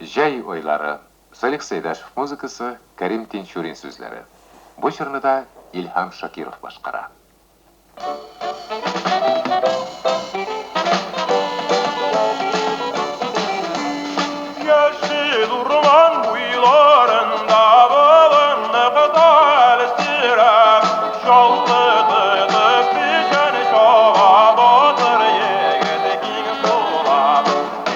Җәй айлары, Салих Сәйдәшев музыкасы, Кәрим Тинчурин сүзләре. Бу җырны да Илһам Шакиров башкара. Яшел урман буйларында болынлыкта әлсерәп, чалгы тотып печән чаба батыр егет киң сулап.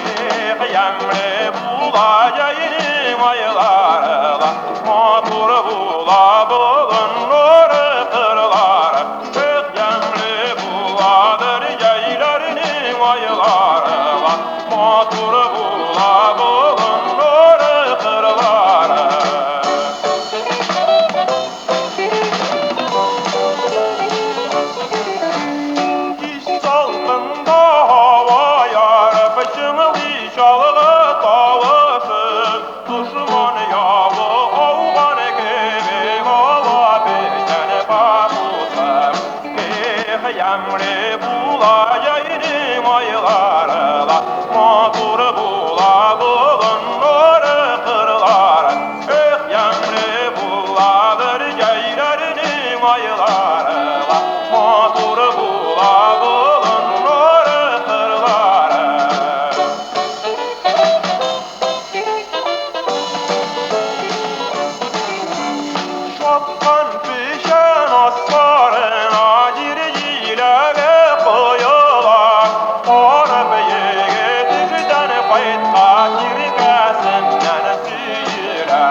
Эх, ямьле була җәйнең айлары да, матур була болыннары, кырлары. Эх, ямьле буладыр җәйләрнең айлары да, матур була болыннары, кырлары. Кич салкында һава ярып, чыңлый чалгы тавышы. Дошман явы ауган кебек ава печән папусы. Эх, ямьле була җәйнең айлары да, матур була болыннары, кырлары. Эх, ямьле буладыр җәйләрнең айлары да, матур була болыннары, кырлары. Чапкан печән асларына җир җиләге коела. Арып егет эштән кайткач, җилкәсеннән сөелә.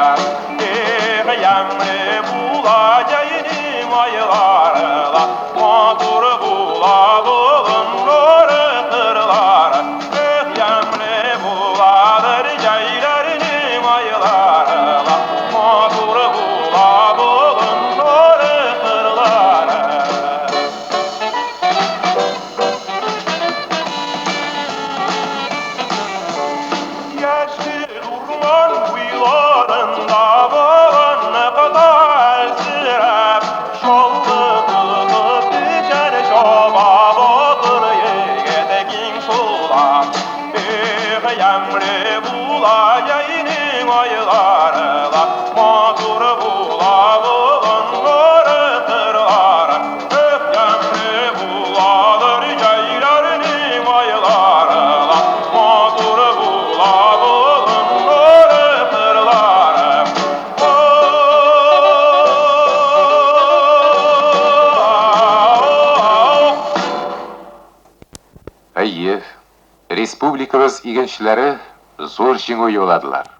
Эх, ямьле була җәйнең айлары да, матур була болыннары, кырлары. Эх, ямьле буладыр җәйләрнең айлары да, матур була болыннары, кырлары. Яшел урман буйларында болынлыкта әлсерәп, чалгы тотып печән чаба батыр егет киң сулап. Эх, ямьле була җәйнең айлары да, матур була болыннары, кырлары. Эх, ямьле буладыр җәйләрнең айлары да, матур була болыннары, кырлары. Әйе, республикабыз игенчеләре зур җиңү яуладылар.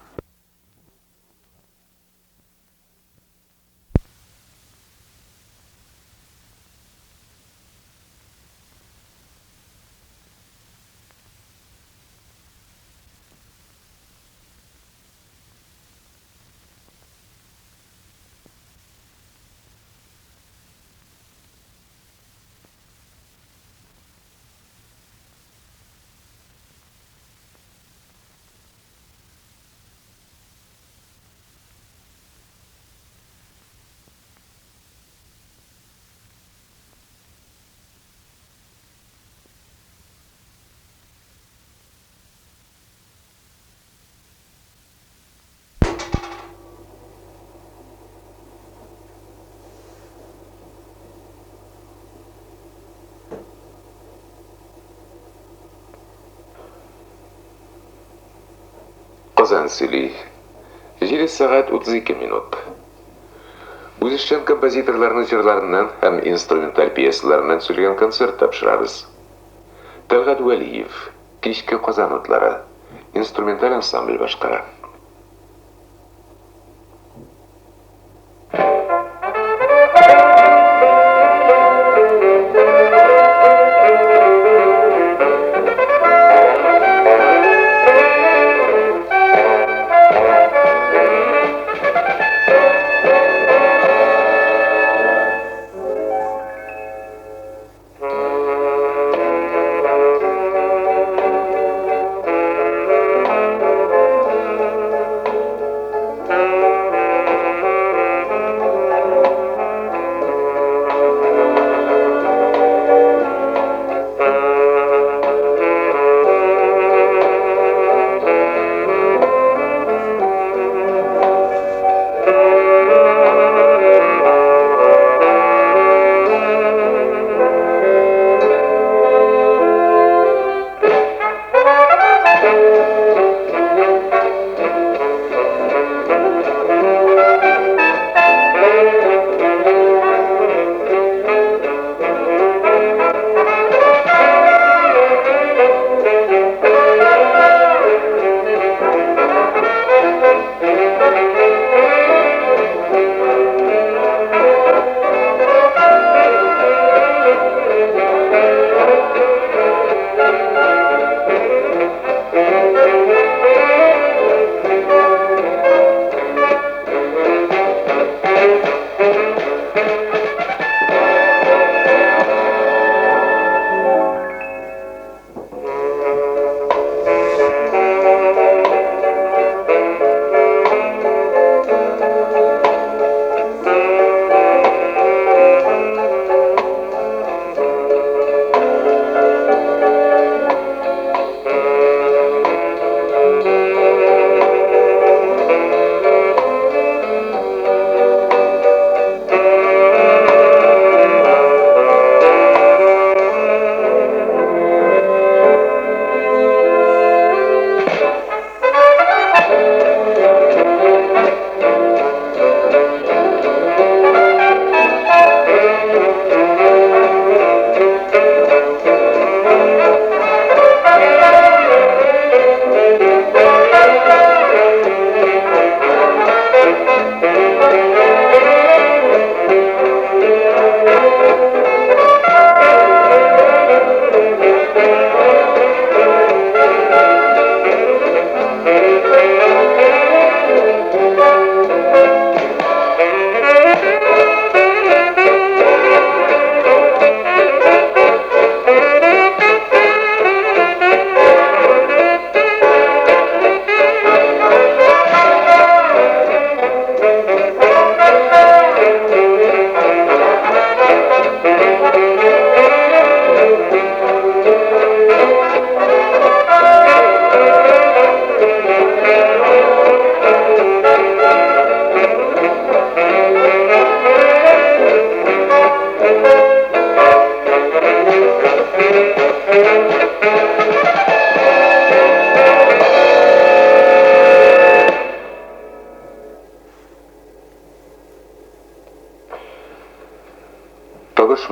Казан сөйли. 7 сәгать 32 минут. Үзешчән композиторларның җырларыннан һәм инструменталь пьесаларыннан төзелгән концерт тапшырабыз. Тәлгать Вәлиев, Кичке Казан утлары, инструменталь ансамбль башкара.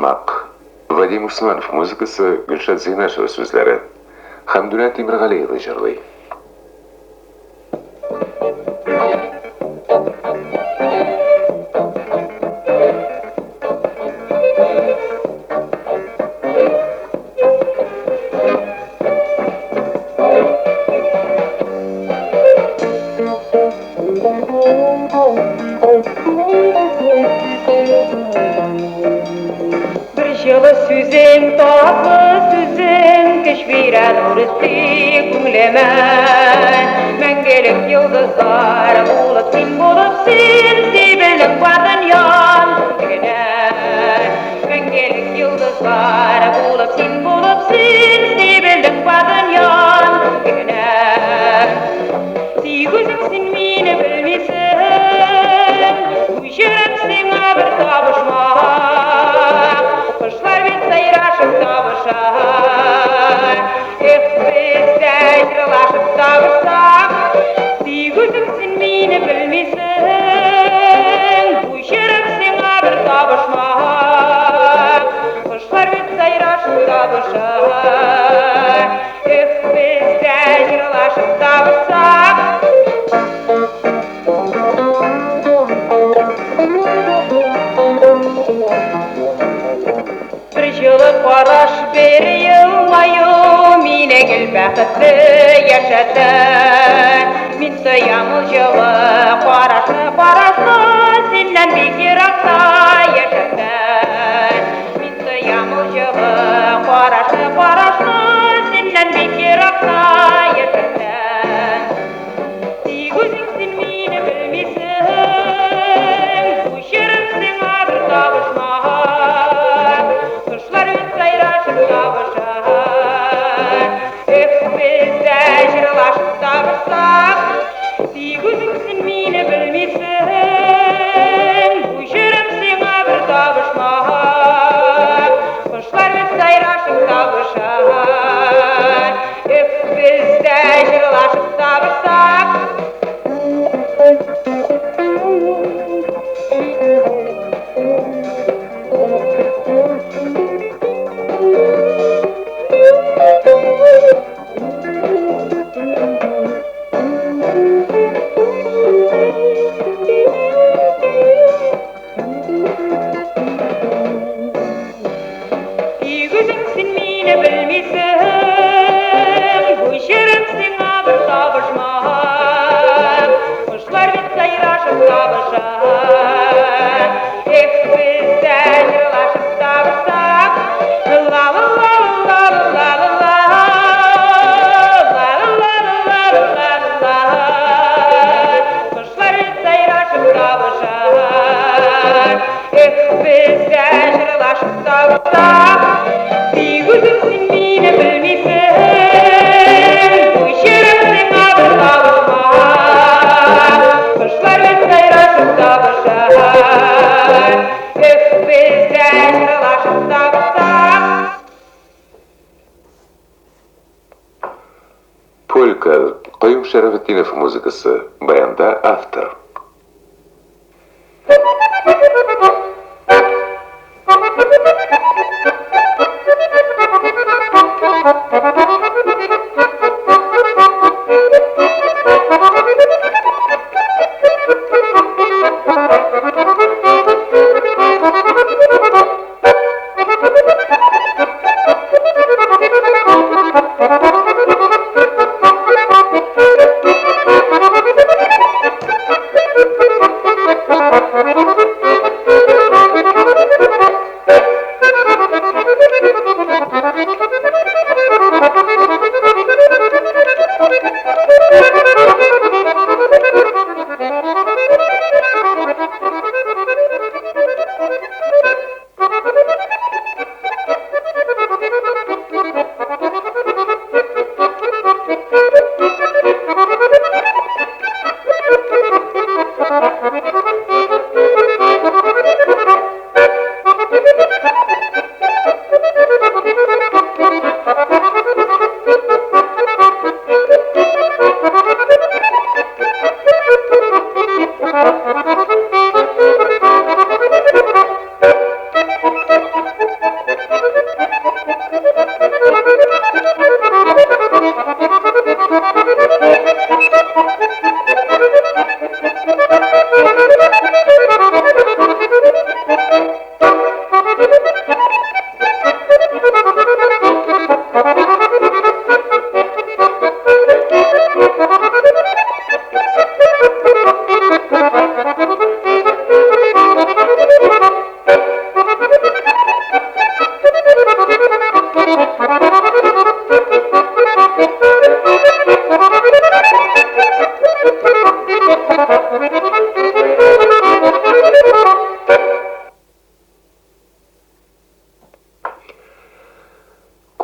Табышмак. Вадим Усманов музыкасы, Гөлшат Зәйнашева сүзләре. Хәмдүнә Тимергалиева җырлый. Бер җылы сүзең, татлы сүзең, көч бирә нур өсти күңелемә. Мәңгелек йолдызлар булып син, булып син, сибелдең бар дөньям күгенә. Мәңгелек йолдызлар булып син, булып син, сибелдең бар дөньям күгенә. Тик үзең син мине белмисең, Күчереп сиңа бер табышмак. Кошлар бит сайрашып табыша. Эх, без дә җырлашып табышсак. Тик үзең син мине белмисең, Күчереп сиңа бер табышмак. Кошлар бит сайрашып табыша. Эх, без дә җырлашып табышсак. Бер җылы караш, бер елмаю мине гел бәхетле яшәтә. Мин тоям ул җылы карашны, карашны синнән бик еракта яшәтә. Мин тоям ул җылы карашны, карашны синнән бик еракта яшәтә. Тик үзең син мине белмисең, Күчереп сиңа бер табышмак. Кошлар бит сайрашып табыша. Эх, без дә җырлашып табышсак. Тик үзең син мине белмисең, Күчереп сиңа бер табышмак. Кошлар бит сайрашып табыша. Эх, без дә җырлашып табышсак. Тик үзең син мине белмисең, Күчереп сиңа бер табышмак. Кошлар бит сайрашып табыша. Эх, без дә җырлашып табышсак. Ла-ла-ла-ла-ла-ла-ла. Ла-ла-ла-ла-ла-ла-ла. Кошлар бит сайрашып табыша. Эх, без дә җырлашып табышсак. Тик үзең син мине белмисең, Күчереп сиңа бер табышмак. Кошлар бит сайрашып табыша. Эх, без дә җырлашып табышсак. Полька, Каюм Шәрәфетдинов музыкасы, баянда автор.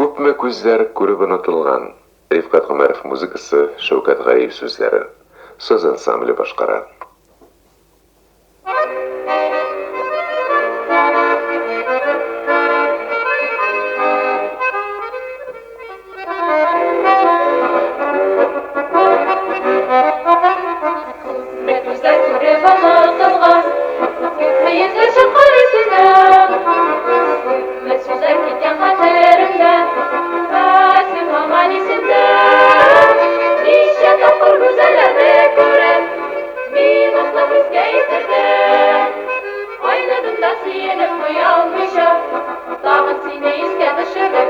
Күпме күзләр күреп онытылган. Рифкать Гомәров музыкасы, Шәүкәт Галиев сүзләре. Саз ансамбле башкара. Күпме күзләр күреп онытылган, Күпме йөзләр чыккан исеннән, Күпме сүзләр киткән хәтеремнән, Ә син һаман исемдә. Ничә тапкыр гүзәлләрне күреп, Мин утлы хискә исердем. Айныдым да сөенеп туя алмыйча, Тагын сине искә төшердем.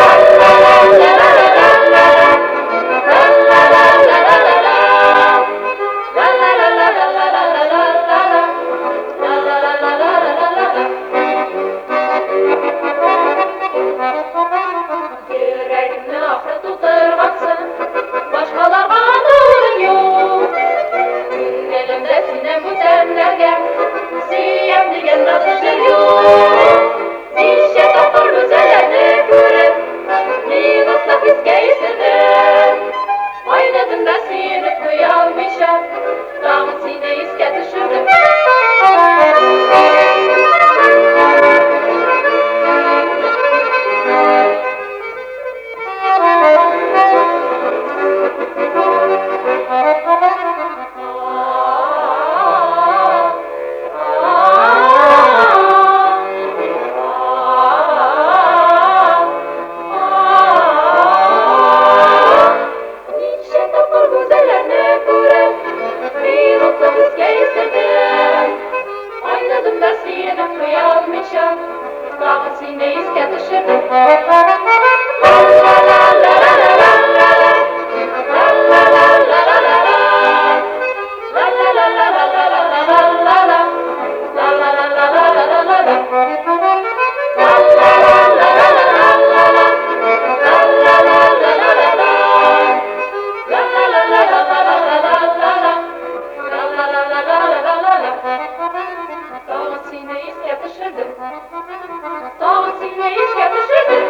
Ла-ла-ла-ла-ла-ла-ла-ла, ла-ла-ла-ла-ла-ла-ла, ла-ла-ла-ла-ла-ла-ла-ла-ла, ла-ла-ла-ла-ла-ла-ла-ла. Йөрәгемне ахры тутыргансың, Башкаларга анда урын юк. Күңелемдә синнән бүтәннәргә Сөям дигән назлы җыр юк. Ничә тапкыр гүзәлләрне күреп, Мин утлы хискә исердем. Айныдым да сөенеп туя алмыйча, Тагын сине искә төшердем. Ничә тапкыр гүзәлләрне күреп, Мин утлы хискә исердем. Айныдым да сөенеп туя алмыйча, Тагын сине искә төшердем. Ла-ла-ла-ла-ла-ла-ла-ла, ла-ла-ла-ла-ла-ла-ла, ла-ла-ла-ла-ла-ла-ла-ла-ла, ла-ла-ла-ла-ла-ла-ла-ла. Ла-ла-ла-ла-ла-ла-ла-ла, ла-ла-ла-ла-ла-ла-ла, ла-ла-ла-ла-ла-ла-ла-ла-ла, ла-ла-ла-ла-ла-ла-ла-ла. Тагын сине искә төшердем. Тагын сине искә төшердем.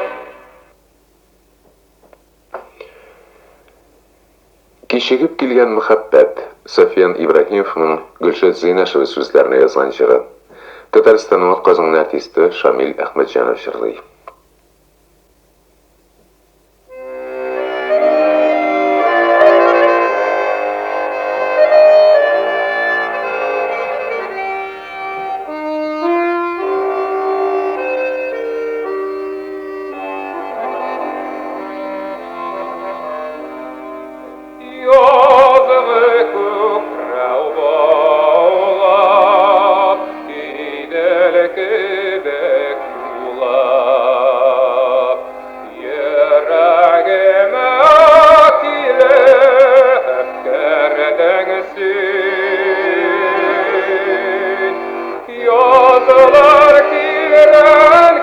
Кичегеп килгән мәхәббәт Софьян Ибраһимовның Гөлшат Зәйнәшева сүзләренә язган җыры. Татарстанның атказанган артисты Шамил Әхмәтҗанов җырлый. Язгы күкрәү баулап, Идел кебек юлап, Йөрәгемә килеп кердең син. Язлар килгән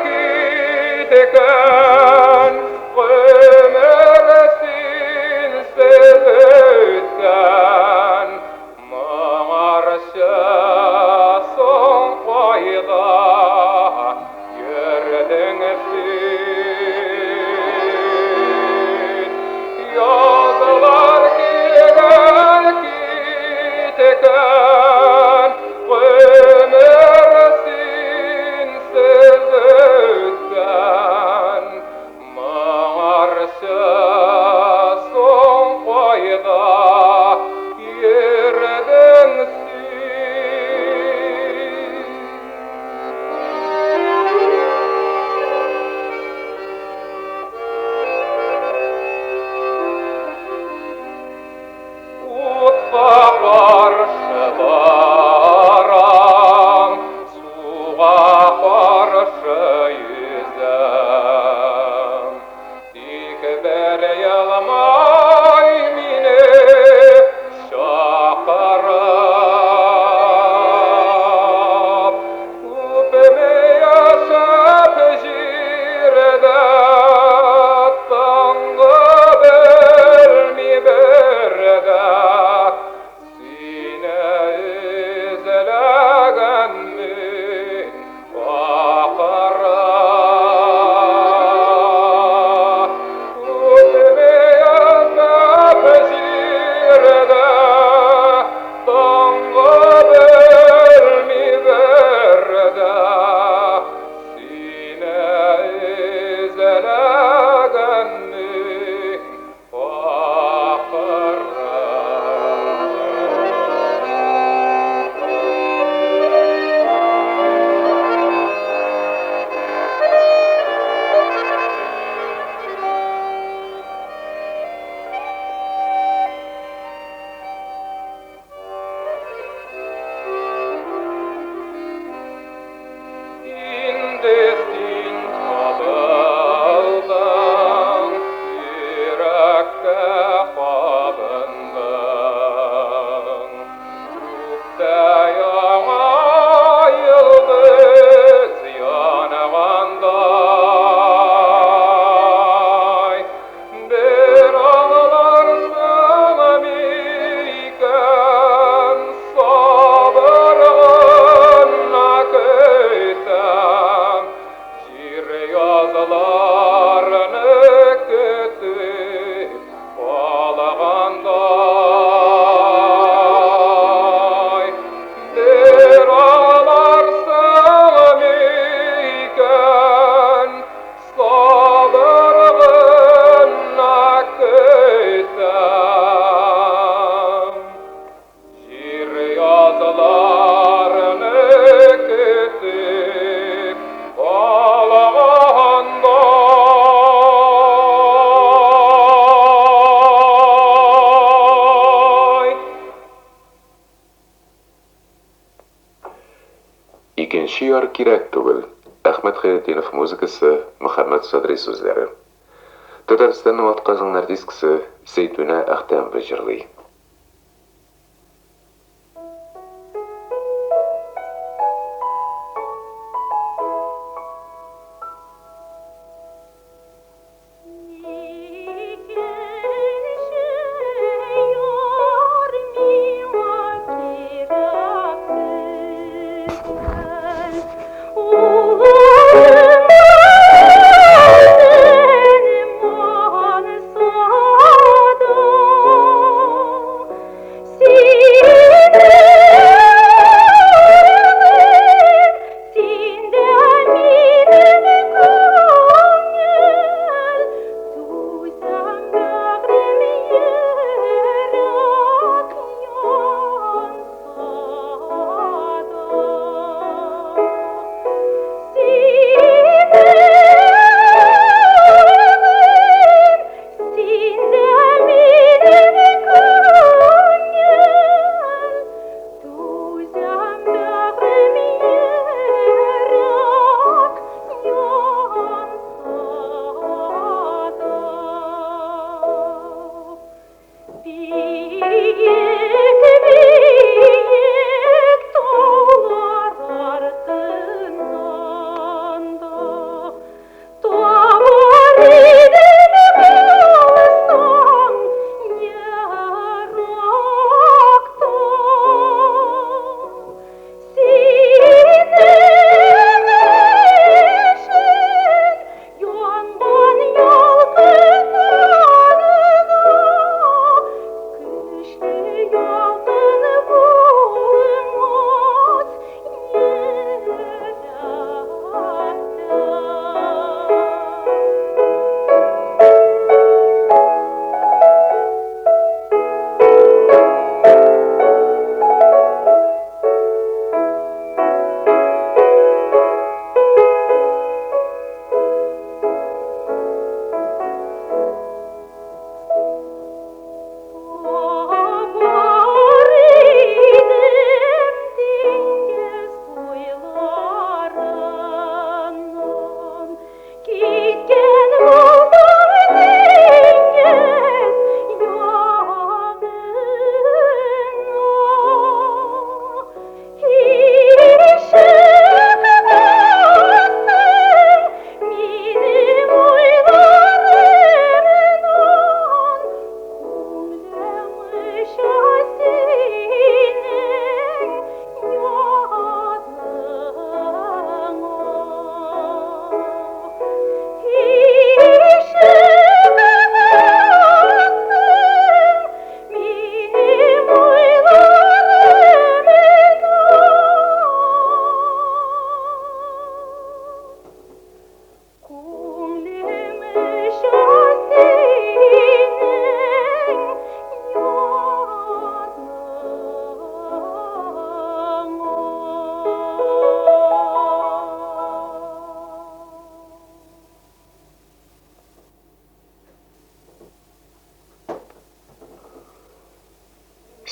киткән, Гомер синсез үткән, Моңарчы соң кайда йөрдең син? Язлар килгән киткән, Икенче яр кирәк түгел. Әхмәт Хәйретдинов музыкасы, Мөхәммәт Садри сүзләре. Татарстанның атказанган артисткасы Зәйтүнә Әхтәмова җырлый.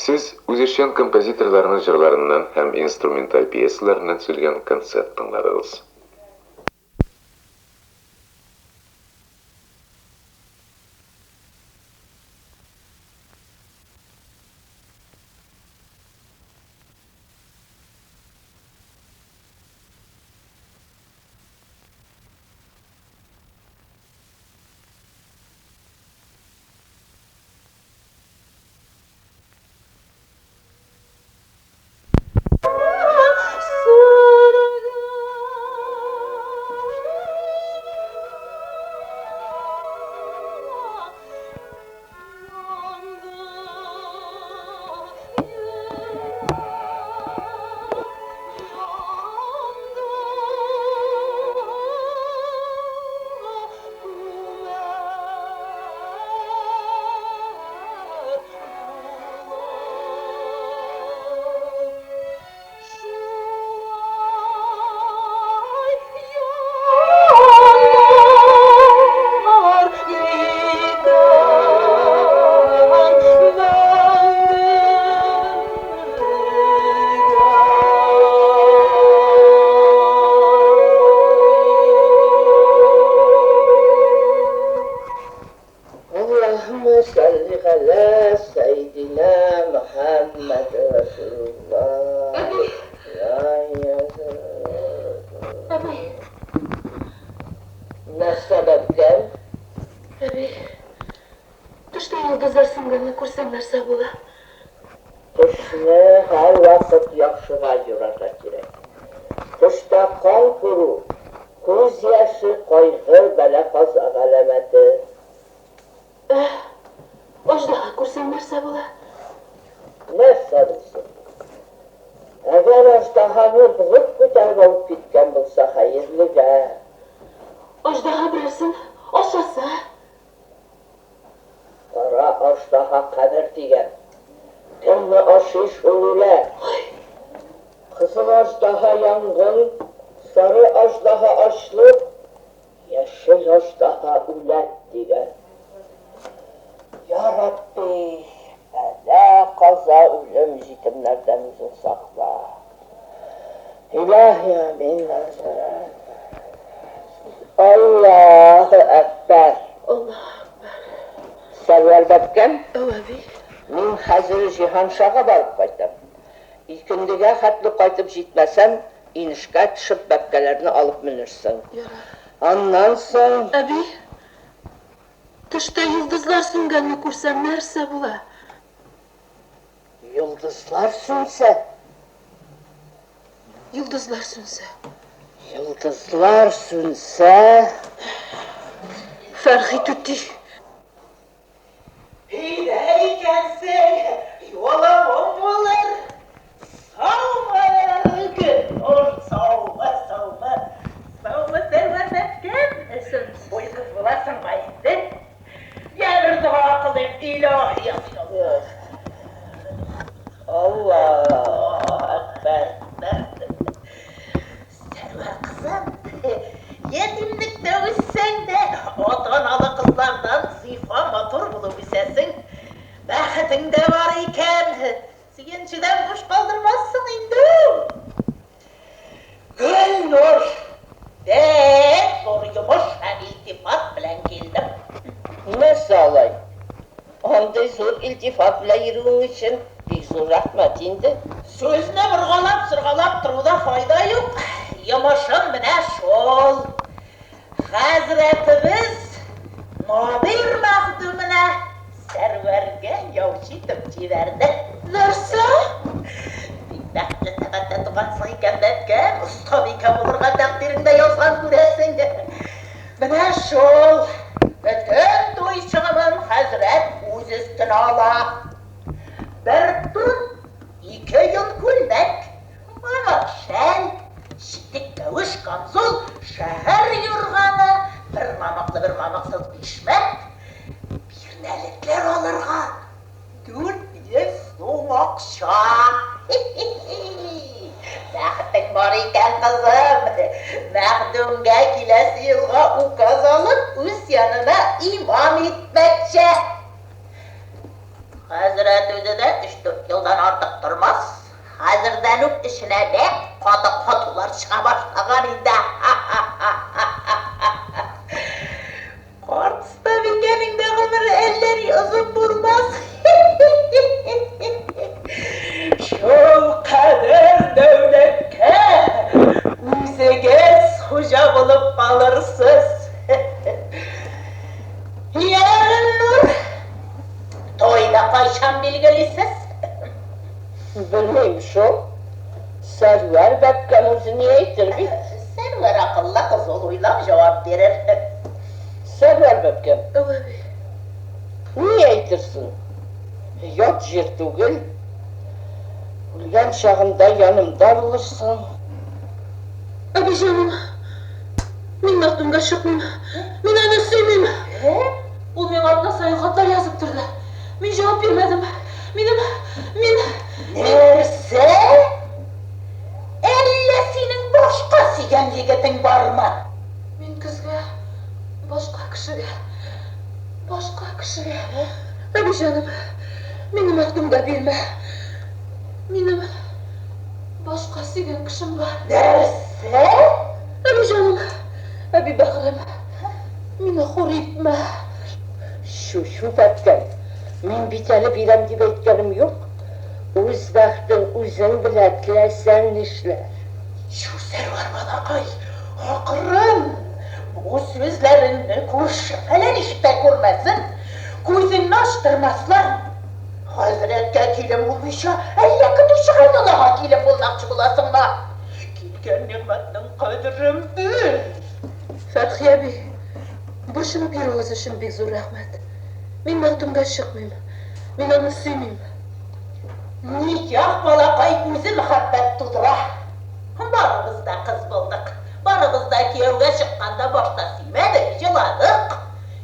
Сез үзешчән композиторларның җырларыннан һәм инструменталь пьесаларыннан төзелгән концерт тыңладыгыз. Төшне һәрвакыт яхшыга юрарга кирәк. Төштә кан күрү, күз яше, кайгы, бәла-каза галәмәте. Ә аждаһа күрсәң нәрсә була? Нәрсә булсын? Әгәр аждаһаны болыт күтәреп алып киткән булса, хәерлегә. Аждаһа берәрсен ашаса? Кара аждаһа кабер дигән. Кемне ашый, шул үлә. Кызыл аждаһа янгын, сары аждаһа ачлык, яшел аждаһа үләт дигән. Я Рабби, бәла-каза, үлем-җитемнәрдән үзең сакла. Илаһи амин. Аллаһу әкбәр. Аллаһу әкбәр. Сәрвәр бәбкәм. Әү, әби. Мин хәзер Җиһаншага барып кайтам. Икендегә хәтле кайтып җитмәсәм, инешкә төшеп бәбкәләрне алып менерсең. Ярар. Аннан соң. Әби, төштә йолдызлар сүнгәнне күрсәм, нәрсә була? Йолдызлар сүнсә? Йолдызлар сүнсә. Йолдызлар сүнсә. Фәрхи түти. Өйдә икәнсең, юлың уң булыр. Саумы, Гөлнур, саумы, саумы. Саумы, Сәрвәр бәбкәм. Исәнмесез. Буй кыз буласың ба инде? Йә бер дога кылыйк, илаһи амин. Аллаһу әкбәр. Сәрвәр кызым, ятимлектә үссәң дә, ата-аналы кызлардан зифа, матур булып үсәсең. Бәхетең дә бар икән. Сөенчедән буш калдырмассың инде ул. Гөлнур, бик зур йомыш һәм илтифат белән килдем. Нәрсә алай? Андый зур илтифат белән йөрүең өчен бик зур рәхмәт инде. Сүзне боргалап-сыргалап торуда файда юк, йомышым менә шул. Хәзрәтебез Надыйр мәхдүменә Сәрвәргә яучы итеп җибәрде. Нәрсә? Бик бәхетле сәгатьтә тугансың икән, бәбкәм, остабикә булырга тәкъдиреңдә язган, күрәсең. Менә шул, бөтен туй чыгымын хәзрәт үз өстенә ала. Бер тун, ике йон күлмәк, мамык шәл, читек-кәвеш, камзул, шәһәр юрганы, бер мамыклы, бер мамыксыз бишмәт, бирнәлекләр алырга 400 сум акча. Хи-хи-хи! Бәхетең бар икән, кызым. Мәхдүмгә киләсе елга указ алып, үз янына имам итмәкче. Хәзрәт үзе дә өч-дүрт елдан артык тормас. Хәзердән үк эченә бәк каты катулар чыга башлаган инде. Ха-ха-ха-ха-ха-ха! Карт остабикәнең дә гомере әллә ни озын булмас. Шул кадәр дәүләткә үзегез хуҗа булып калырсыз. Йә, Гөлнур, туйны кайчан билгелисез? Белмим шул. Сәрвәр бәбкәм үзе ни әйтер бит. Сәрвәр акыллы кыз, ул уйлап җавап бирер. Сәрвәр бәбкәм. Әү, әби. Ни әйтерсең? Ят җир түгел. Үлгән чагымда янымда булырсың. Әби җаным, мин Мәхдүмгә чыкмыйм. Мин аны сөймим. Ул миңа атна саен хатлар язып торды. Мин җавап бирмәдем. Минем, мин, мин. Нәрсә? Әллә синең башка сөйгән егетең бармы? Мин көзгә башка кешегә, башка кешегә. Әби җаным, мине Мәхдүмгә бирмә. Минем башка сөйгән кешем бар. Нәрсә? Әби җаным, әби бәгърем, мине хур итмә. Чү, чү, бәбкәм, мин бит әле бирәм дип әйткәнем юк. Үз бәхтең үзең белә, теләсәң нишлә. Чү, Сәрвәр балакай, акрын! Бу сүзләреңне күрше-фәлән ишетә күрмәсен, күзеңне ачтырмаслар. Хәзрәткә килен булмыйча, әллә көтүче Гайнуллага килен булмакчы буласыңмы? Килгән нигъмәтнең кадерен бел! Фәтхи әби, борчылып йөрүегез өчен бик зур рәхмәт. Мин Мәхдүмгә чыкмыйм. Мин аны сөймим. Никах, балакай, үзе мәхәббәт тудыра. Барыбыз да кыз булдык. Барыбыз да кияүгә чыкканда башта сөймәдек, җыладык.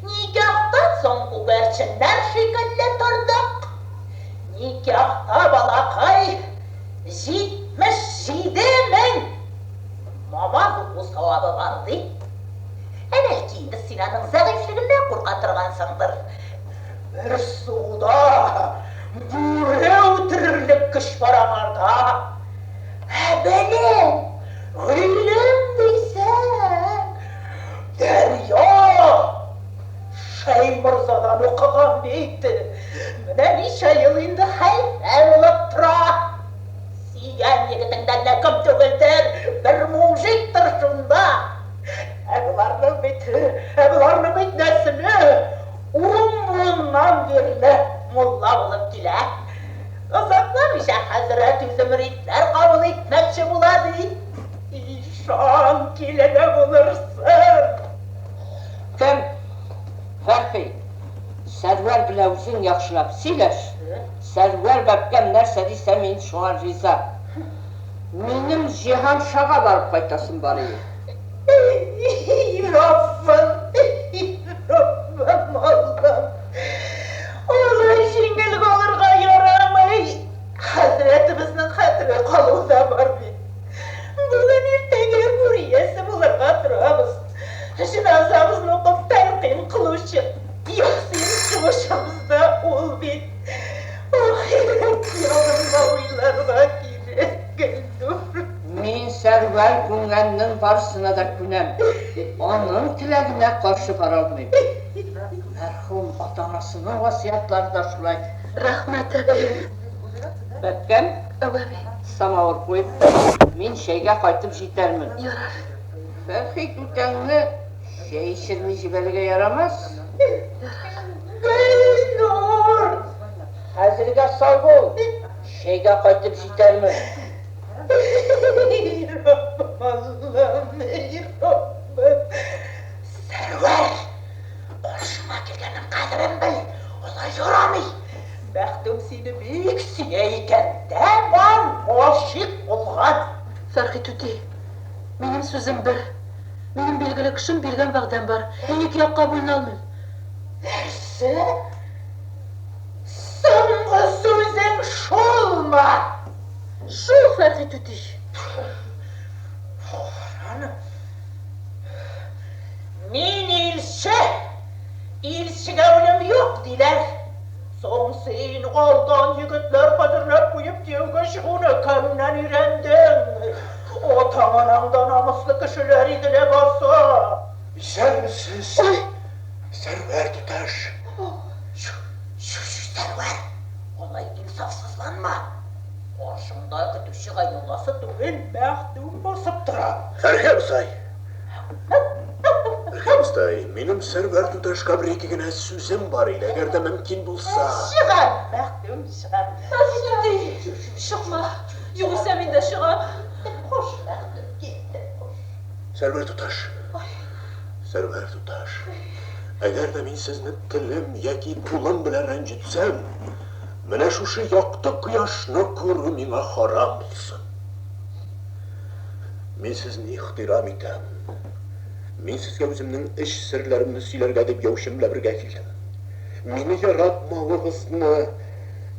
Никахтан соң күгәрченнәр шикелле тордык. Никахта, балакай, 77 мең намаз уку савабы бар, ди. Ә бәлки инде син аның зәгыйфьлегеннән курка торгансыңдыр. Бер сугуда бүре үтерерлек көч бар аңарда. Ә белем, гыйлем дисәң, дәрья! Шәйморзадан укыган бит. Менә ничә ел инде хәлфә булып тора. Сөйгән егетеңнән дә ким түгелдер, бер мужиктыр шунда. Ә боларның бит, ә боларның бит нәселе ун буыннан бирле мулла булып килә. Озакламыйча хәзрәт үзе мөритләр кабул итмәкче була, ди. Ишан килене булырсың. Кем? Фәрхи, Сәрвәр белән үзең яхшылап сөйләш. Сәрвәр бәбкәм нәрсә дисә, мин шуңа риза. Минем Җиһаншага барып кайтасым бар иде. И Раббым, и Раббым, Аллам! Алай җиңел калырга ярамый. Хәзрәтебезнең хәтере калу да бар бит. Бүген иртәгә гүр иясе булырга торабыз. Җеназабызны укып тәлкыйн кылучы Ясин чыгучыбыз да ул бит. Ахирәт ягында уйларга кирәк, Гөлнур. Мин Сәрвәр күнгәннең барысына да күнәм. Аның теләгенә каршы бара алмыйм. Мәрхүм ата-анасының васыятьлары да шулай. Рәхмәт, әби. Бәбкәм, Әү, әби. самавыр куеп тор. Мин чәйгә кайтып җитәрмен. Ярар. Фәрхи түтәңне чәй эчерми җибәрергә ярамас. Гөлнур! Хәзергә сау бул. Чәйгә кайтып җитәрмен. Эй, Раббым, Аллам, эй, Раббым! Сәрвәр! Каршыңа килгәннең кадерен бел, алай ярамый. Мәхдүм сине бик сөя икән, тәмам гашыйк булган. Фәрхи түти, минем сүзем бер. Минем билгеле кешем, биргән вәгъдәм бар. Мин ике якка бүленә алмыйм. Нәрсә? Соңгы сүзең шулмы? Шул, Фәрхи түти. Караны. Мин илче, илчегә үлем юк, диләр. Соң син алдан егетләр хәзерләп куеп кияүгә чыгуны кемнән өйрәндең? Атаң-анаң да намуслы кешеләр иде ләбаса. Исәнмесез, Сәрвәр туташ. Чү, чү, чү, Сәрвәр, алай инсафсызланма. Каршыңда көтүче Гайнулласы түгел, Мәхдүм басып тора. Фәрхи абзый. Фәрхи абзый, минем Сәрвәр туташка бер-ике генә сүзем бар иде, әгәр дә мөмкин булса. Чыгам, Мәхдүм, чыгам. Фәрхи түти, чыкма, югыйсә мин дә чыгам. Хуш, Мәхдүм, киттем, хуш. Сәрвәр туташ. Сәрвәр туташ, әгәр дә мин сезне телем яки кулым белән рәнҗетсәм, менә шушы якты кояшны күрү миңа харам булсын. Мин сезне ихтирам итәм. Мин сезгә үземнең эч серләремне сөйләргә дип яучым белән бергә килдем. Мине яратмавыгызны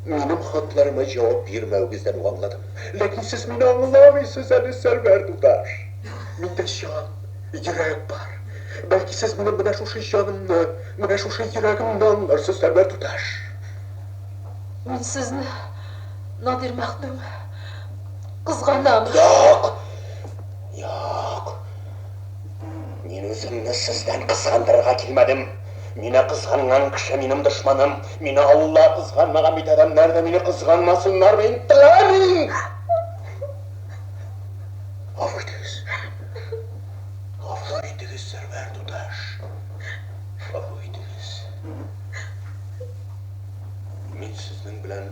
минем хатларыма җавап бирмәвегездән үк аңладым. Ләкин сез мине аңламыйсыз әле, Сәрвәр туташ. Миндә җан, йөрәк бар. Бәлки сез минем менә шушы җанымны, менә шушы йөрәгемне аңларсыз, Сәрвәр туташ. Мин сезне, Надир мәхдүм, кызганам. Юк! Юк! Мин үземне сездән кызгандырырга килмәдем. Мине кызганган кеше минем дошманым. Мине Алла кызганмаган бит, адәмнәр дә мине кызганмасыннар, мин теләмим! Гафу итегез. Гафу итегез, Сәрвәр туташ. Гафу итегез. Мин сезнең белән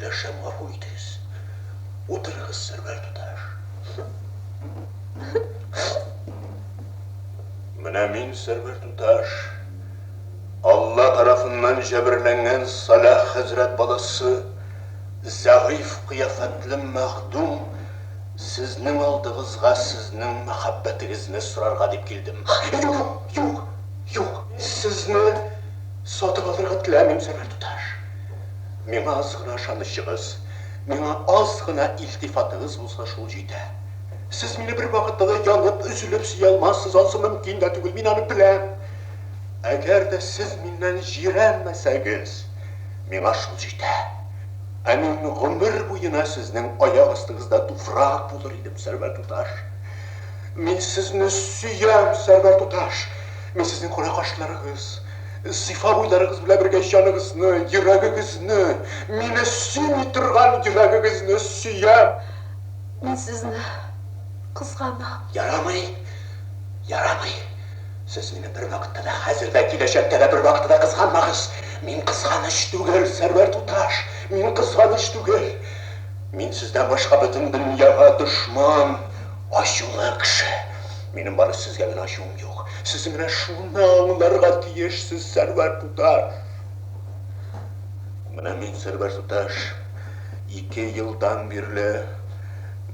сөйләшәм, гафу итегез. Утырыгыз, Сәрвәр туташ. Менә мин, Сәрвәр туташ, Алла тарафыннан җәберләнгән Салах хәзрәт баласы, зәгыйфь кыяфәтле мәхдүм, сезнең алдыгызга сезнең мәхәббәтегезне сорарга дип килдем. Юк, юк, юк, сезне сатып алырга теләмим, Сәрвәр туташ. Миңа аз гына ышанычыгыз, миңа аз гына илтифатыгыз булса, шул җитә. Сез мине бервакытта да янып, өзелеп сөя алмассыз, ансы мөмкин дә түгел, мин аны беләм. Әгәр дә сез миннән җирәнмәсәгез, миңа шул җитә. Ә мин гомер буена сезнең аяк астыгызда туфрак булыр идем, Сәрвәр туташ. Мин сезне сөям, Сәрвәр туташ. Мин сезнең кара кашларыгыз, зифа буйларыгыз белән бергә җаныгызны, йөрәгегезне, мине сөйми торган йөрәгегезне сөям. Мин сезне кызганам. Ярамый, ярамый. Сез мине бервакытта да, хәзер дә, киләчәктә дә бервакытта да кызганмагыз. Мин кызганыч түгел, Сәрвәр туташ. Мин кызганыч түгел. Мин сездән башка бөтен дөньяга дошман, ачулы кеше. Минем бары сезгә генә ачуым юк. Сез менә шуны аңларга тиешсез, Сәрвәр туташ. Менә мин, Сәрвәр туташ, 2 елдан бирле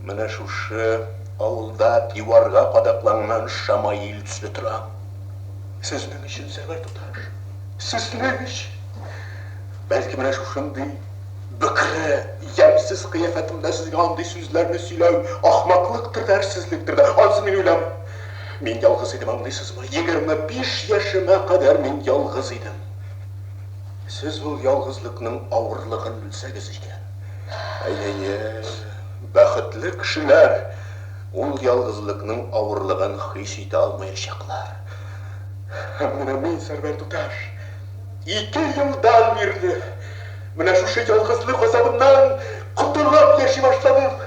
менә шушы авылда диварга кадакланган шамаил төсле торам. Сезнең өчен, Сәрвәр туташ, сезнең өчен. Бәлки менә шушындый бөкре, ямьсез кыяфәтемдә сезгә андый сүзләрне сөйләү ахмаклыктыр да, әрсезлектер дә. Ансы мин уйламыйм. Мин ялгыз идем, аңлыйсызмы? 25 яшемә кадәр мин ялгыз идем. Сез ул ялгызлыкның авырлыгын белсәгез икән. Әй-әй-әй, бәхетле кешеләр ул ялгызлыкның авырлыгын хис итә алмаячаклар. Һәм менә мин, Сәрвәр туташ, 2 елдан бирле менә шушы ялгызлык азабыннан котылып яши башладым.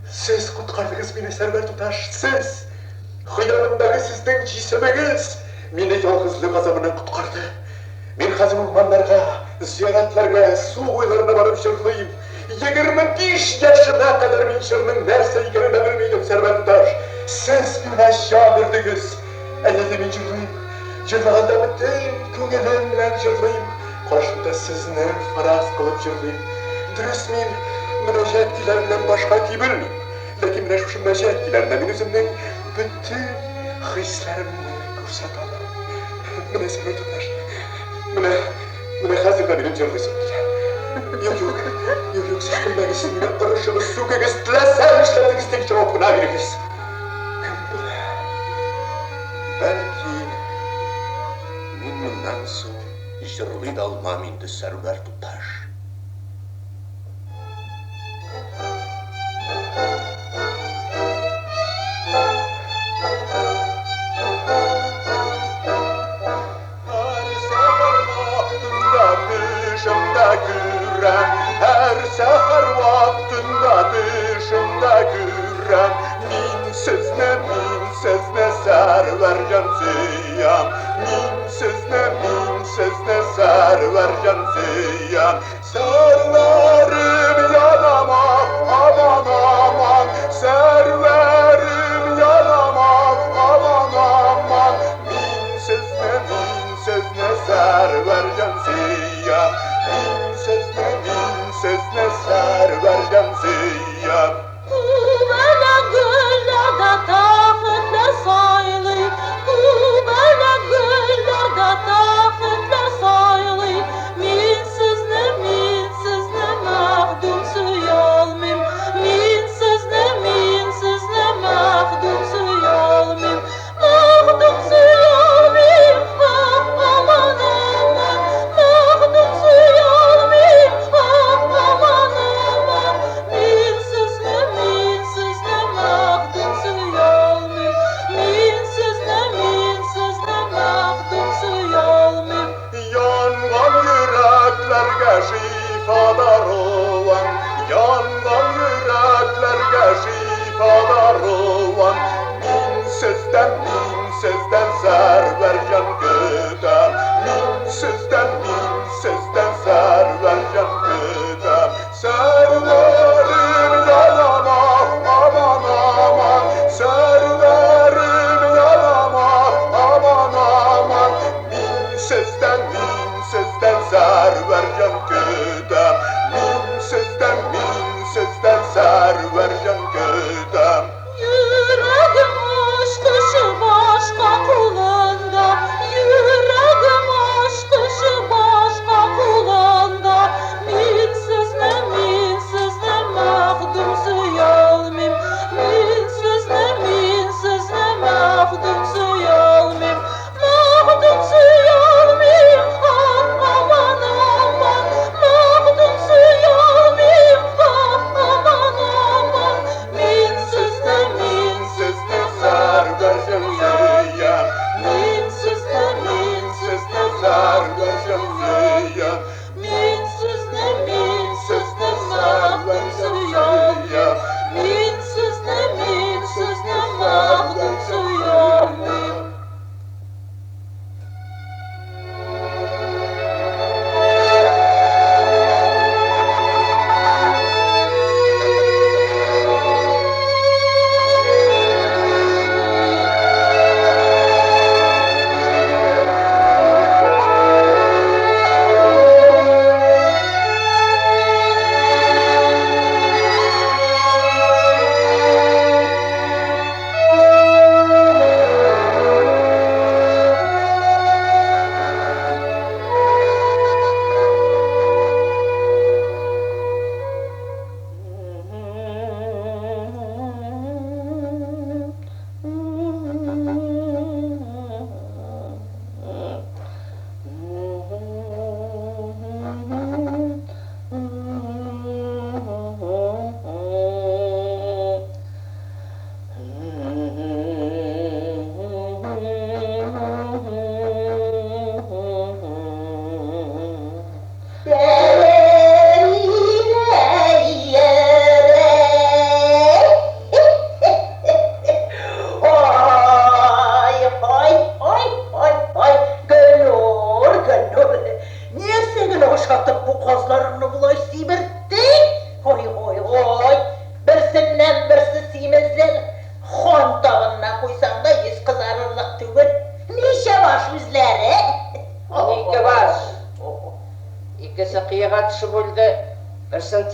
Сез коткардыгыз мине, Сәрвәр туташ, сез. Хыялымдагы сезнең җисемегез мине ялгызлык азабыннан коткарды. Мин хәзер урманнарга, зияратларга, су буйларына барып җырлыйм. 25 яшемә кадәр мин җырның нәрсә икәнен дә белми идем, Сәрвәр туташ. Сез миңа җан өрдегез. Әйе, мин җырлыйм. Җырлаганда бөтен күңелем белән җырлыйм. Каршымда сезне фараз кылып җырлыйм. Дөрес, мин мөнәҗәт көйләреннән башка көй белмим. Ләкин менә шушы мөнәҗәт көйләрендә мин үземнең бөтен хисләремне күрсәтә алам. Менә, Сәрвәр туташ, менә хәзер дә минем җырлыйсым килә. Юк, юк, юк, юк, сез көлмәгез, сез мине орышыгыз, сүгегез, теләсә нишләтегез, тик җавап кына бирегез. Кем белә, бәлки мин моннан соң җырлый да алмам инде, Сәрвәр туташ. Һәр сәхәр вактында төшемдә күрәм, һәр сәхәр вактында төшемдә күрәм. Мин сезне, мин сезне, Сәрвәрҗан сөям. Мин сезне, мин сезне, Сәрвәрҗан сөям. Сәрвәрем янам, аман, аман. Сәрвәрем янам, аман, аман. Мин сезне, мин сезне, Сәрвәрҗан сөям. Мин сезне, мин сезне, Сәрвәрҗан сөям. Күбәләк гөлләрдә тәхетләр сайлый, күбәләк гөлләрдә тәхетләр сайлый. Мин сезне, мин сезне мәхдүм сөя алмыйм. Мин сезне, мин сезне мәхдүм сөя алмыйм. Мәхдүм сөя алмыйм, ах, аман, аман. Мәхдүм сөя алмыйм, ах, аман, аман. Мин сезне, мин сезне мәхдүм сөя алмыйм. Мин сезне, мин сезне мәхдүм сөя алмыйм. Янган йөрәкләргә шифа даруан, янган йөрәкләргә шифа даруан. Мин сездән, мин сездән Сәрвәрҗан көтәм. Мин сездән, мин сездән Сәрвәрҗан көтәм.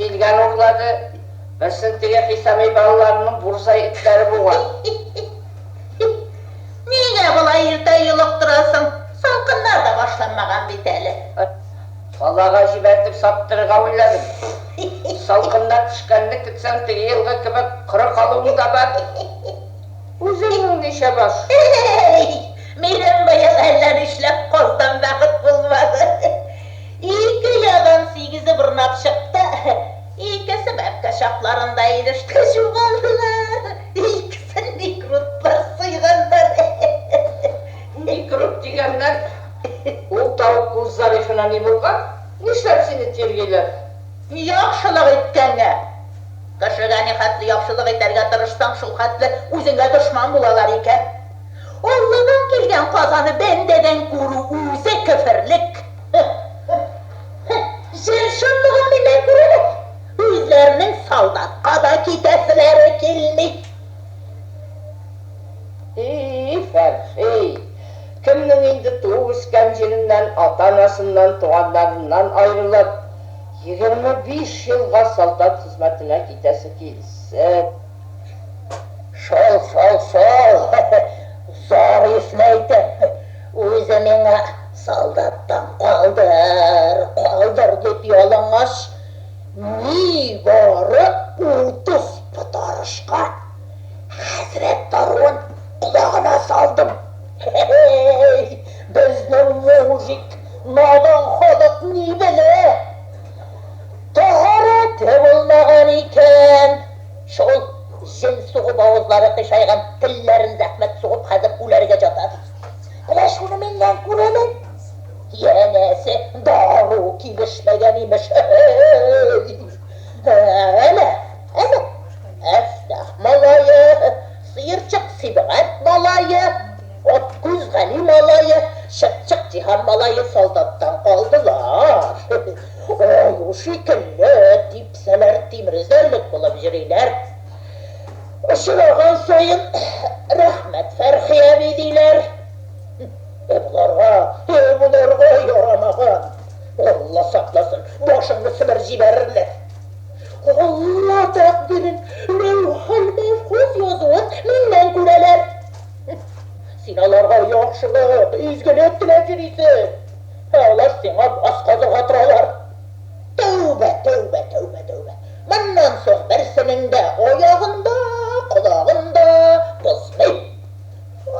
Тилгән урлады, берсен теге Хисами балаларының бурзай этләре буган. Нигә болай иртә йолыктырасың? Салкыннар да башланмаган бит әле. Калага җибәртеп саттырырга уйладым. Салкыннар төшкәнне көтсәң, теге елгы кебек коры калуың да бар. Үзеңнең ничә баш? Әй, минем быел әллә нишләп каздан бәхет булмады. Ике оядан сигезе борнап чыкты. Икесе бәбкә чакларында инештә югалдылар. Икесен никрутлар суйганнар. Никрут дигәннән, ул тавык күз Зарифына ни булган? Нишләп сине тиргиләр? Яхшылык иткәнгә. Кешегә нихәтле яхшылык итәргә тырышсаң, шул хәтле үзеңә дошман булалар икән. Алладан килгән казаны бәндәдән күрү үзе көферлек. Җен шомлыгын миннән күрәләр. Үзләренең солдатка да китәселәре килми. И, Фәрхи, кемнең инде туып үскән җиреннән, ата-анасыннан, туганнарыннан аерылып, 25 елга солдат хезмәтенә китәсе килсен? Шул, шул, шул, Зарифны әйтәм. Үзе миңа солдаттан калдыр, калдыр дип ялынгач, нибары 30 пот арышка хәзрәт даруын колагына салдым. Һей, безнең мужик, надан халык ни белә? Тәһарәте булмаган икән. Шул җен сугып авызлары кыйшайган, телләрен зәхмәт сугып хәзер үләргә ята ди. Менә шуны миннән күрәләр. Янәсе, дару килешмәгән имеш. Әнә, әнә, Әфтах малае, Сыерчык Сибгать малае, Аткүз Гали малае, Чыпчык Җиһан малае солдаттан калдылар. Аю шикелле типсәләр тимер өзәрлек булып йөриләр. Очраган саен рәхмәт, Фәрхи әби, диләр. Ә боларга, ә боларга ярамаган. Алла сакласын, башыңны себер җибәрерләр. Алла тәкъдирен, ләүхел мәхфүз язуын миннән күрәләр. Син аларга яхшылык, изгелек теләп йөрисең. Ә алар сиңа баз казырга торалар. Тәүбә, тәүбә, тәүбә, тәүбә. Моннан соң берсенең дә аягын да, колагын да бозмыйм.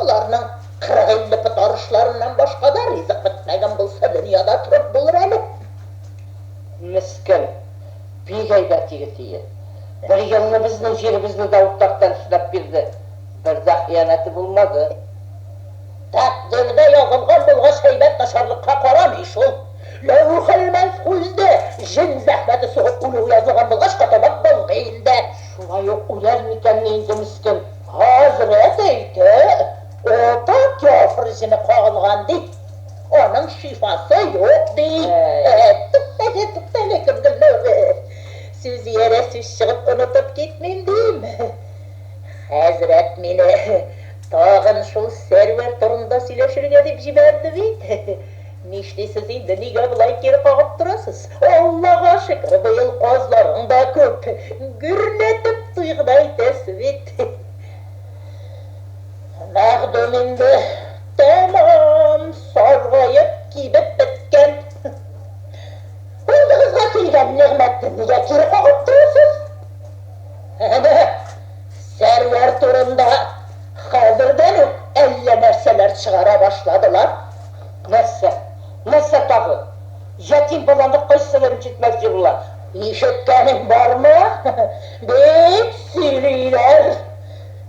Аларның 40-50 пот арышларыннан башка да ризык бетмәгән булса, дөньяда торып булыр әле. Мескен, бик әйбәт егет ие. Бер елны безнең җиребезне дә уртактан эшләп бирде. Бер дә хыянәте булмады. Тәкъдирдә язылган булгач, әйбәт начарлыкка карамый шул. Ләүхел-мәхфүздә җен зәхмәте сугып үлүе язылган булгач, котылып булмый инде. Шулай ук үләр микәнни инде мескен? Хәзрәт әйтә, ата кяфер җене кагылган, ди. Аның шифасы юк, ди. Туктале, туктале, кем Гөлнур. Сүз иярә сүз чыгып онытып китмим, дим. Хәзрәт мине тагын шул Сәрвәр турында сөйләшергә дип җибәрде бит. Нишлисез инде, нигә болай кире кагып торасыз? Аллага шөкер, быел казларың да күп. Гөрләтеп туй гына итәсе бит. Мәгъдүм инде тәмам саргаеп, кибеп беткән. Алдыгызга килгән нигъмәтне нигә кире кагып торасыз? Әнә, Сәрвәр турында хәзердән үк әллә нәрсәләр чыгара башладылар. Нәрсә? Нәрсә тагы? Ятим баланы кайсы рәнҗетмәкче була? Ишеткәнең бармы? Бик сөйлиләр.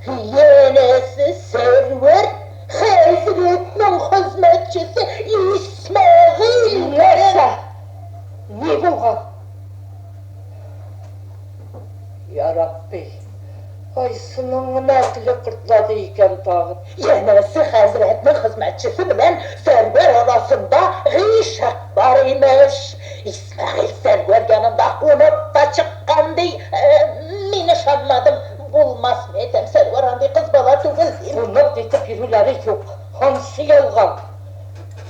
Янәсе, Сәрвәр хәзрәтнең хезмәтчесе Исмәгыйль Нәрсә? Ни булган? Я Рабби, кайсының гына теле кортлады икән тагын? Янәсе, хәзрәтнең хезмәтчесе белән Сәрвәр арасында гыйшык бар имеш. Исмәгыйль Сәрвәр янында кунып та чыккан, ди. Мин ышанмадым. Булмас, мин әйтәм, Сәрвәр андый кыз бала түгел, дим. Кунып нитеп йөрүләре юк, ансы ялган.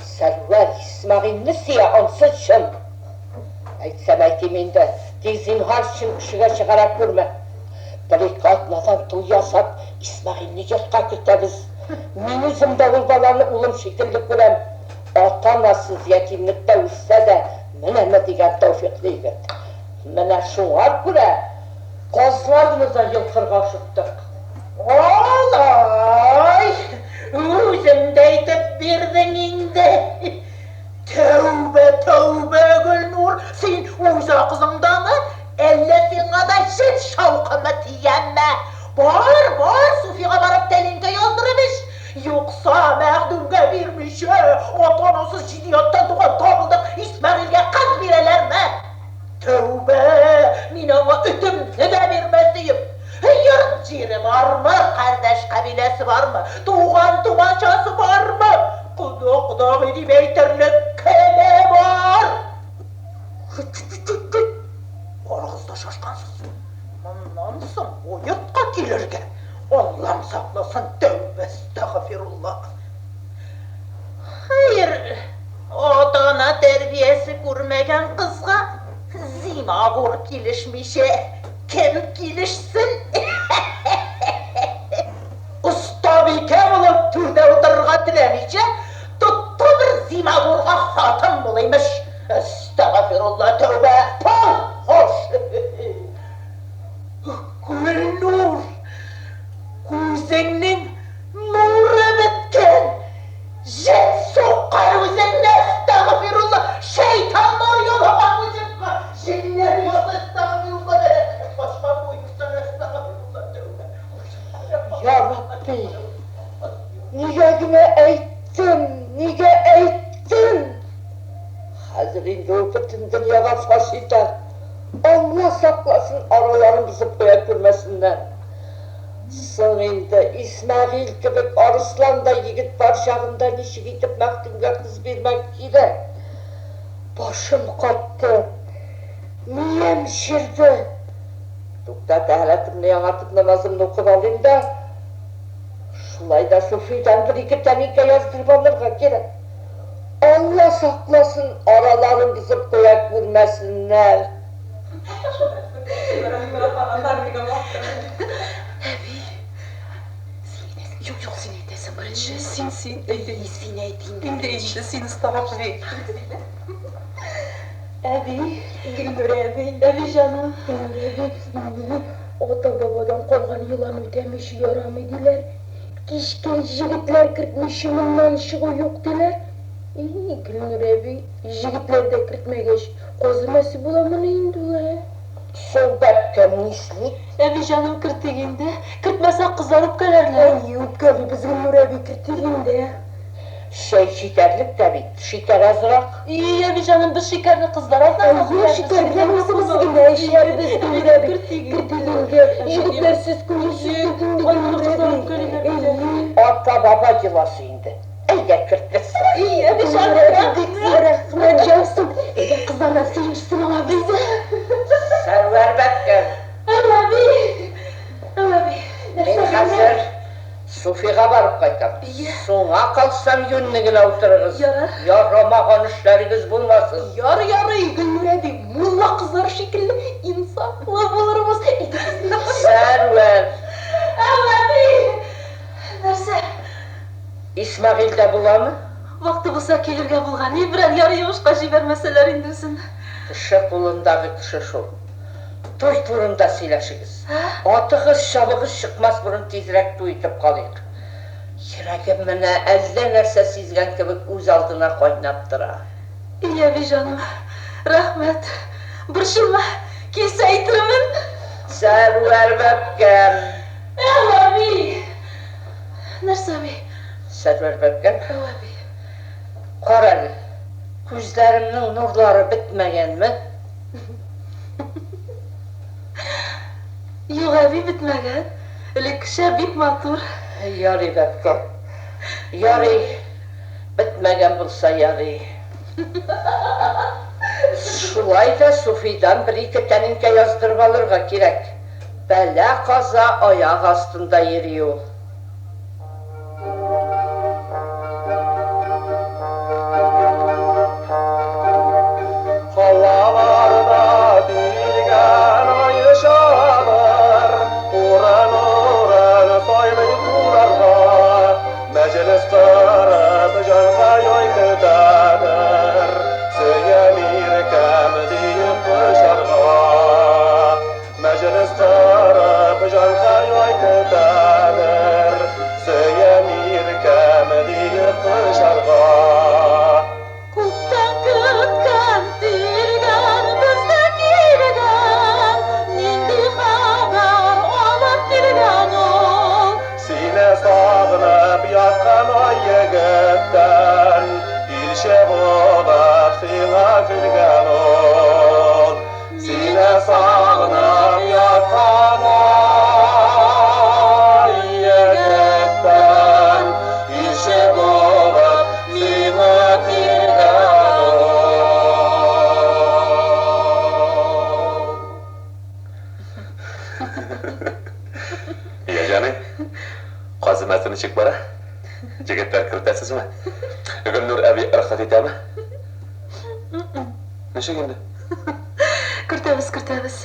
Сәрвәр Исмәгыйльне сөя, ансы чын. Әйтсәм әйтим инде, тик зинһар Сүзен кешегә чыгара күрмә. Бер-ике атнадан туй ясап, Исмәгыйльне йортка кертәбез. Мин үзем дә ул баланы улым шикелле күрәм. Ата-анасыз ятимлектә үссә дә, менәме дигән тәүфикълы егет. Менә шуңа күрә казларны да йолкырга ашыктык. Алай! Үзең дә әйтеп бирдең инде. Тәүбә, тәүбә, Гөлнур, син үз акылыңдамы? Әллә сиңа да җен шаукымы тигәнме? Бар, бар, Суфига барып тәлинкә яздырып эч. Юкса, Мәхдүмгә бирмичә, ата-анасыз җиде яттан туган табылдык Исмәгыйльгә кыз бирәләрме? Тәүбә, мин аңа өтемне дә бирмәс идем. Йорт-җире бармы, кардәш-кабиләсе бармы, туган-тумачасы бармы? Кода-кодагый дип әйтерлек кеме бар? Барыгыз да шашкансыз. Моннан соң бу йортка килергә Аллам сакласын, тәүбә, әстәгъфирулла. Хәер, ата-ана тәрбиясе күрмәгән кызга зимагур килешмичә кем килешсен? Остабикә булып түрдә утырырга теләмичә, тотты бер зимагурга хатын булыймыш. Әстәгъфирулла, тәүбә, пау, хош. Гөлнур, күзеңнең нуры беткән. Җен суккан үзеңне, әстәгъфирулла, шәйтаннар ялаган үзеңне, җеннәр язды, әстәгъфирулла, бәрәкәт качкан бу йорттан, әстәгъфирулла, тәүбә. Я Рабби, нигә генә әйттем, нигә әйттем? Хәзер инде ул бөтен дөньяга фаш итәр. Алла сакласын, араларын бозып куя күрмәсеннәр. Соң инде Исмәгыйль кебек арысландай егет бар чагында ничек итеп Мәхдүмгә кыз бирмәк кирәк? Башым катты, мием черде. Тукта, тәһарәтемне яңартып, намазымны укып алыйм да, шулай да Суфидан бер-ике тәлинкә яздырып алырга кирәк. Алла сакласын, араларын бозып куя күрмәсеннәр. Әби, син әйтәсең. Юк, юк, син әйтәсең беренче. Син, син, әйдә, син әйт инде. Инде әйтте, син остарак бит. Әби, Гөлнур әби, әби җаным. Гөлнур әби, ата-бабадан калган йоланы үтәмичә ярамый диләр. Кичкә җегетләр кертмичә моннан чыгу юк диләр. И, Гөлнур әби, җегетләр дә кертмәгәч, каз өмәсе буламыни инде ул, ә? Соң бәбкәм нишлик? Әби җаным, кертик инде. Кертмәсәк, кызлар үпкәләрләр. Әйе, үпкәлибез, Гөлнур әби, кертик инде. Чәй җитәрлек тә бит, шикәр азрак. И, әби җаным, без шикәрне кызлар алдына Әйе, куярбыз. шикәр белән үзебез генә эчәрбез, Гөлнур әби. Кертик Кертик инде. инде. Җегетләрсез күңелсез бит инде, Гөлнур Кызлар әби. үпкәлиләр бит. Әйе. Ата-баба йоласы инде. Әйдә кертбез. И, әби Гөлнур җаным, әби, бик зур рәхмәт яусын. Әйдә, кызлардан сөенчесен алабыз. Сәрвәр бәбкәм, Әу, әби. Әу, әби. мин Нәрсә, хәзер Суфига барып кайтам. Иә. Соңа калсам юньле генә утырыгыз. Ярар. Ярамаган эшләрегез булмасын. Ярый, ярый, Гөлнур әби, мулла кызлар шикелле инсафлы булырбыз. Әйдә, Сәрвәр, Әу, әби. Нәрсә? Исмәгыйль дә буламы? Вакыты булса килергә булган. И, берәр яры йомышка җибәрмәсәләр инде үзен. Кеше кулындагы кеше шул. Туй турында сөйләшегез. Атыгыз, чабыгыз чыкмас борын тизрәк туй итеп калыйк. Йөрәгем менә әллә нәрсә сизгән кебек үз алдына кайнап тора. И, әби җаным, рәхмәт. Борчылма, килсә әйтермен. Сәрвәр бәбкәм, Әу, әби. Нәрсә, әби? Сәрвәр бәбкәм, Әу, әби. кара әле. Күзләремнең нурлары бетмәгәнме? Юк, әби, бетмәгән. Элеккечә бик матур. Ярый, бәбкәм. Ярый. Бетмәгән булса ярый. Шулай да Суфидан бер-ике тәлинкә яздырып алырга кирәк. Бәла каза аяк астында йөри ул. Калаларда тилгән Мәҗлес корып, җанкай көтәдер. Сөям иркәм диеп кочарга. Күптән көткән, тиргән, безгә килгән, нинди хәбәр алып килгән ул? Сине сагынып яткан ай егеттән, илче булып сиңа килгән ул. Сине сагынып яткан ай егеттән, илче булып сиңа килгән ул. Я, җаный, казымасы ничек бара? Егетләр кертәсезме? Гөлнур әби рөхсәт итәме? Ничек инде? Кертәбез, кертәбез.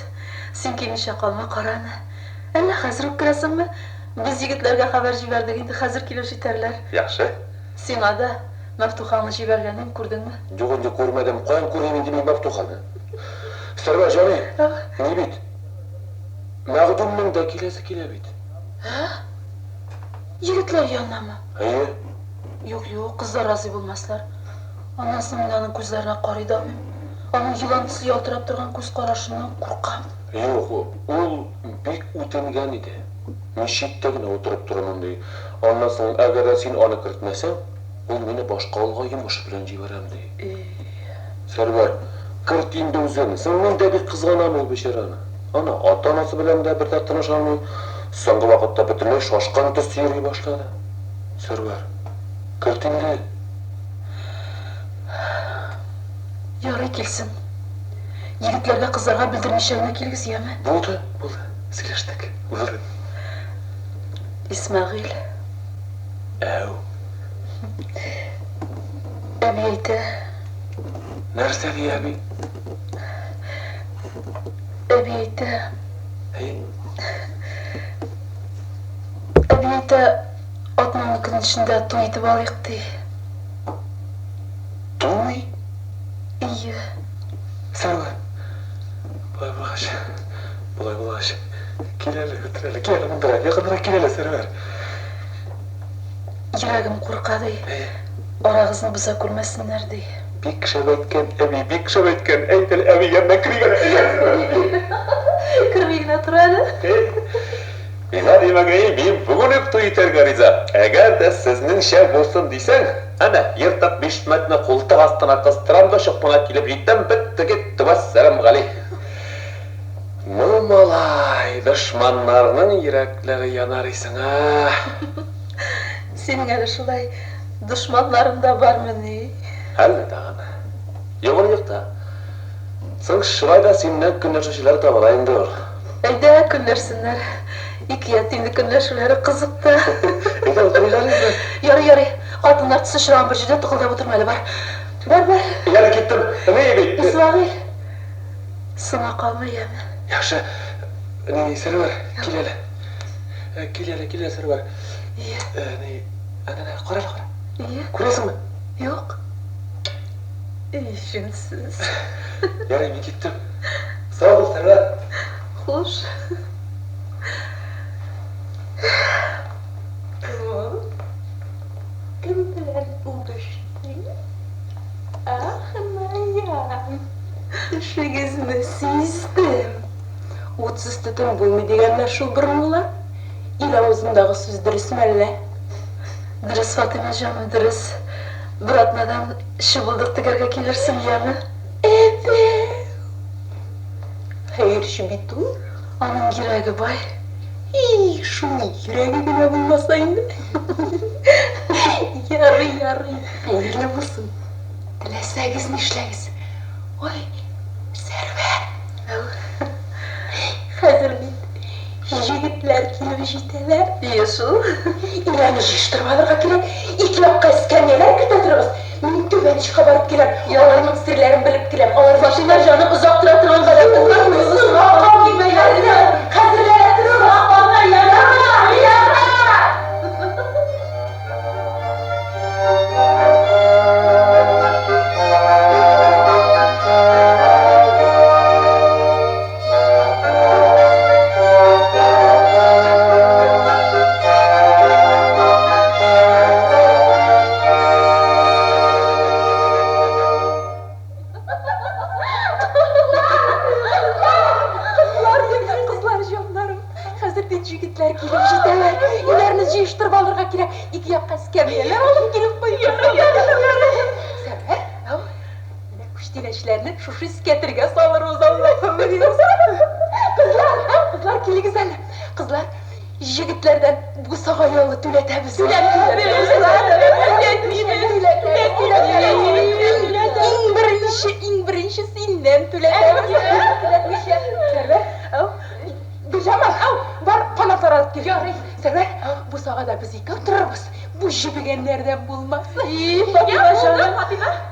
Син килмичә калма, кара аны. Әллә хәзер үк керәсеңме? Без егетләргә хәбәр җибәрдек инде, хәзер килеп җитәрләр. Яхшы. Сиңа да Мәфтухаңны җибәргәнен күрдеңме? Юк инде, күрмәдем. Каян күрим инде мин Мәфтуханы? Сәрвәр җаный, ни бит? Мәгъдүмнең дә киләсе килә бит. Ә? Егетләр янынамы? Әйе. Юк, юк, кызлар разый булмаслар. Аннан соң мин аның күзләренә карый да алмыйм. Аның елан төсле ялтырап торган күз карашыннан куркам. Юк, ул бик үтенгән иде. Мин читтә генә утырып торырмын, ди. Аннан соң, әгәр дә син аны кертмәсәң, ул мине башка авылга йомыш белән җибәрәм, ди. Сәрвәр, керт инде үзен. Соң мин дә бик кызганам ул бичараны. Ана ата-анасы белән дә бер дә тыныша алмый. Соңгы вакытта бөтенләй шашкан төсле йөри башлады. Сәрвәр, керт инде. Ярый, килсен. Егетләргә, кызларга белдермичә генә килегез, яме? Булды, булды. Сөйләштек. Булды. Исмәгыйль. Әү. Әби әйтә. Нәрсә ди әби? Әби әйтә. Әй. Әби әйтә, атна-ун көн эчендә туй итеп алыйк, ди. Туй? Ие. Сәрвәр. Болай булгач, болай булгач, кил әле, утыр әле, кил әле мондарак, якынрак кил әле, Сәрвәр. Йөрәгем курка, ди. Арагызны боза күрмәсеннәр, ди. Бик шәп әйткән, әби, бик шәп әйткән. Әйт әле, әби янына керик әле. Керми генә тор әле. Миңа димәгәе, мин бүген үк туй итәргә риза. Әгәр дә сезнеңчә булсын дисәң, әнә, ертык бишмәтне култык астына кыстырам да чокмана килеп җитәм, бетте китте, вәссәлам гали. Ну, малай, дошманнарның йөрәкләре янар исең, а? Синең әле шулай дошманнарың да бармыни? Әллә тагын. Югын юк та. Соң шулай да синнән көнләшүчеләр табыла инде ул. Әйдә, көнләшсеннәр. Ике ятимне көнләшүләре кызык та. Әйдә, утырыйк әле инде. Ярый, ярый. Хатыннар төсе очраган бер җирдә тыкылдап утырма әле, бар. Бар, бар. Ярый, киттем. Ни бит? Исмәгыйль. Соңга калма, яме. Яхшы. Ни, Сәрвәр, кил әле. Кил әле, кил әле, Сәрвәр. Ие. Ни, әнә, әнә, кара әле, кара. Ие. Күрәсеңме? Юк. Эй, җүнсез. Ярый, мин киттем. Сау бул, Сәрвәр. Хуш. Кем белән үбештең? Ах, наян. Төшегезне сиздем. Утсыз төтен булмый дигәннәр шул борынгылар. Ил авызындагы сүз дөресме әллә? Дөрес, Фатыйма җаным, дөрес. Бер атнадан чыбылдык тегәргә килерсең, яме? Әбәү! Хәерче бит ул. Аның йөрәге бай. И, шул йөрәге генә булмаса инде. Ярый, ярый, хәерле булсын. Теләсәгез нишләгез. Ой, Сәрвәр. Әү. Хәзер бит җегетләр килеп җитәләр. Ие шул. Өйләрне җыештырып алырга кирәк. Ике якка эскәмияләр кертә торыгыз. Мин түбән очка барып киләм. Аларның серләрен белеп киләм. Алар Фатыйма җаным, озак тора торган гадәтең бар. Соңга калмыйм, ярыймы? Хәзерләнә торыгыз. Соңга калма, ярыймы? Ярый! җегетләр килеп җитәләр. Өйләрне җыештырып алырга кирәк. Ике якка эскәмияләр алып килеп куйдык. Сәрвәр, ау, менә күчтәнәчләрне шушы эскәтергә салырбыз, Аллаһым. Кызлар, кызлар килегез әле. Кызлар, җегетләрдән бусага ялы түләтәбез. Иң беренче, иң беренче синнән түләтәбез. Түләтмичә. Сәрвәр, ау, Гөлҗамал, ау, бар, канатлар алып кил. Ярый. Сәрвәр, бусагада без икәү торырбыз. Бу җебегәннәрдән булмас. И, Фатыйма җаным,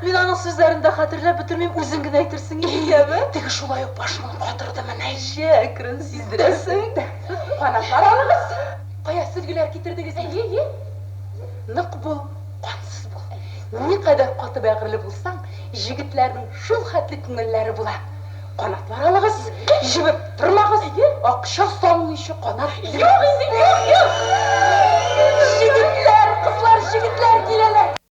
мин аның сүзләрен дә хәтерләп бетермим, үзең генә әйтерсең инде, яме? Теге шулай ук башымны катырды менә. Җә, әкрен сиздерәсең. Канатлар алыгыз. Кая сөлгеләр китердегез? Әйе, әйе. Нык бул, кансыз бул. Никадәр каты бәгырьле булсаң, җегетләрнең шул хәтле күңелләре була. Канатлар алыгыз, җебеп тормагыз, акча салмыйча канат. Юк инде, юк, юк! Җегетләр, кызлар, җегетләр киләләр.